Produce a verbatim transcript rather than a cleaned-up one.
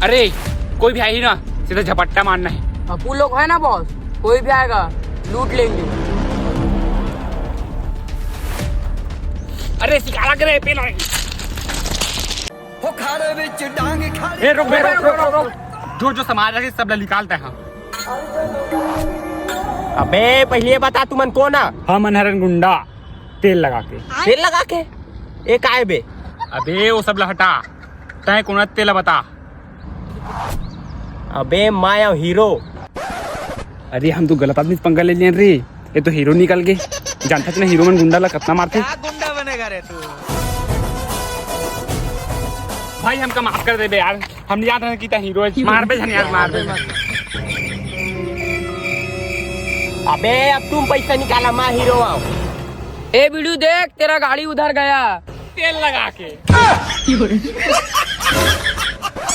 अरे, कोई भी आही ना, सीधा झपट्टा मारना है। पप्पू लोग है ना बॉस, कोई भी आएगा, लूट लेंगे। अरे, सिकाला करे, पेला। ए, रुक बे, रुक, रुक, रुक, रुक। जो, जो सामान रखे, सब ला निकालता है। अबे, पहिले बता, तुमन कोन आ? हमन हरन गुंडा, तेल लगा के। तेल लगा के? ए, काय बे? अबे, वो सब ला हटा। तैं कोन आ, तेला बता। अबे, मैं हूँ हीरो। अरे, हम तो गलत आदमी से पंगा ले लियन रे। ये तो हीरो निकल गे। जानथस ना, हीरो मन गुंडा ला कतना मारथे। क्या गुंडा बनेगा रे तू? भाई, हमका माफ कर देबे यार, हम नहीं जानत रहेन कि तैं हीरो है। मारबे झन यार, मारबे झन। अबे, अब तुम पैसा निकाला, मैं हीरो आऊँ। ए बिडू, देख, तेरा गाड़ी उधर गया। तेल लगा के।